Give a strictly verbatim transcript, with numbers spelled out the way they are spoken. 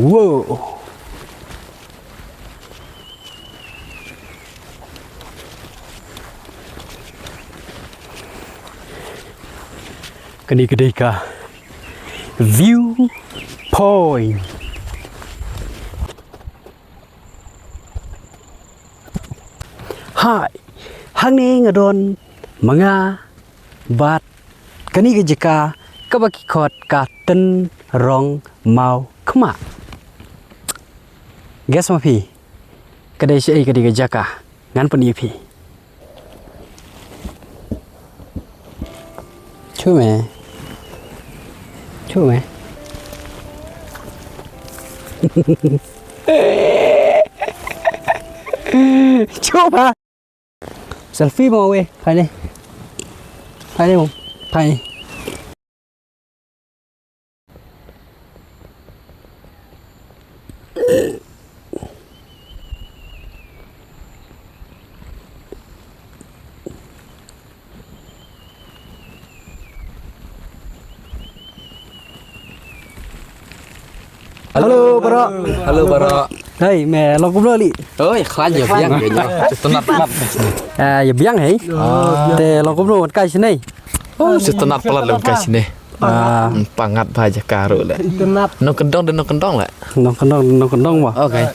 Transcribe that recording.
Wow. Kane ka dei ka view point. Hai, hangne nga don ma nga bad kane ka jaka kaba ki khot ka Tynrong Mawkhmat. Guess ma phi, ka dei shaei ka dei ka jaka? Ngan pyni ïa phi. Shu me. Shu me. Shu ba. Selfie mo we. Phai ne. Phai ne mo. Phai ne. Hello, bro. Hello, bro. Hey, me long kumno li? Oi, khlaiñ ïa biang ïa. Shu tynnat palat. Ah, ïa biang hei. Te long kumno wan kai shane? Oh, shu tynnat palat le wan kai shane. Ah, hmm, pangat bha jaka ruh le. Nongkyndong de nongkyndong le. Nongkyndong, nongkyndong ba. Okay.